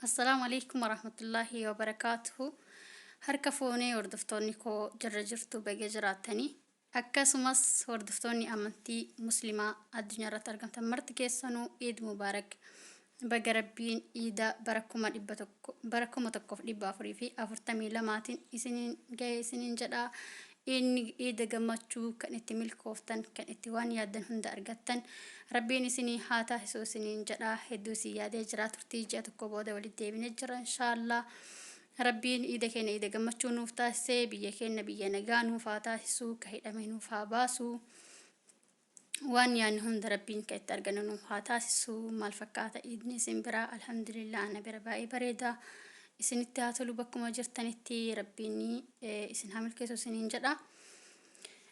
Assalaamu alaikum warahmatullaahi wabarakaatuhu. Harka fuunee hordoftoonni koo jirra jirtu, baga jiraattanii. Akkasumas hordoftoonni amantii Muslimaa addunyaa irratti argamtan marti keessanuu, Iid Mubaarak! Baga Rabbiin iida bara 1001, bara 1442n isiniin gahe isiniin jedha. Iidni iida gammachuu, kan itti milkooftan, kan itti waan yaaddan hunda argattan Rabbiin isinii haa taasisu isiniin jedha. Hedduu isin yaadee jira. Turtii ji'a tokko booda walitti deebinee jira, inshaallah. Rabbiin iida keenya iida gammachuu nuuf taasisee, biyya keenya biyya nagaa nuuf haa taasisu, ka hidhame nuuf haa baasu. Waan yaadne hunda Rabbiin kan itti argannu nuuf haa taasisu. Maal fakkaata iidni isin biraa? Alhamdulillah, ana bira baay'ee bareeda. Isinitti haa tolu bakkuma jirtanitti, Rabbiin isin haa milkeessu isiniin jedha.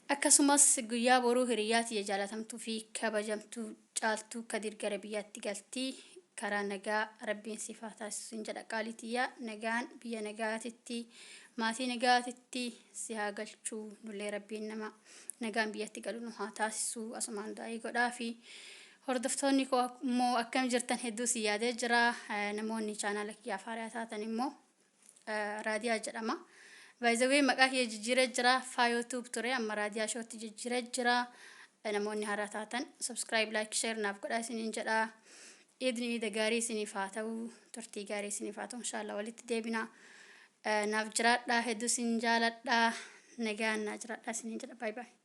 Akkasumas guyyaa boruu hiriyyaa tiyya jaalatamtuu fi kabajamtuu Caaltuu Kadir gara biyyaatti galti. Karaa nagaa Rabbiin siif haa taasisu sin jedha, qaalii tiyya. Nagaan biyya nagaatitti, maatii nagaatitti si haa galchu. Nullee Rabbiin nama nagaan biyyatti galu nu haa taasisu. Asumaan du'aa'ii godhaafi. Hordoftoonni koo immoo akkam jirtan? Hedduu si yaadee jira. Namoonni chaanaala kiyyaaf haaraa taatan immoo, Raadiyaa jedhama. By the way, maqaa kiyya jijjiiree jira. Faayoo Tube ture, amma Raadiyaa Showtti jijjiiree jira. Namoonni haaraa taatan subscribe, like, share naaf godhaa isiniin jedha. Iidni iida gaarii isiniif haa ta'u. Turtii gaarii isiniif haa ta'u. Inshaallah walitti deebina. Naaf jiraadhaa. Hedduu isin jaaladhaa. Nagaan naa jiraadhaa isiniin jedha. Bye bye.